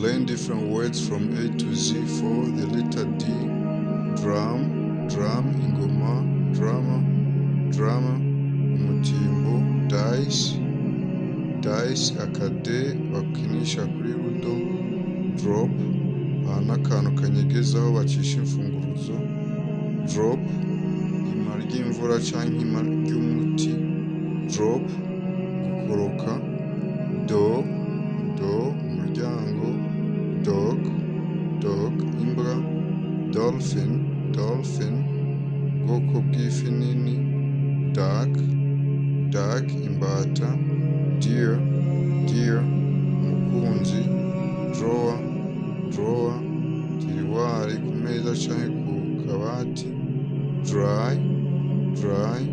Learn different words from A to Z for the letter D. Drum, drum, ingoma, drummer, drummer, umutimbo, dice, dice, akade bakinisha kuri ludo, drop, aha n'akantu kanyegeza aho bacisha imfunguruzo, drop, ima ry'imvura canke ima ry'umuti, drop, gukoroka, door, door, umuryango, dog, dog, imbwa, dolphin, dolphin, ubwoko bw'ifi nini, duck, duck, imbata, dear, dear, umukunzi, drawer, drawer, tiroir ku meza canke ku kabati, dry, dry.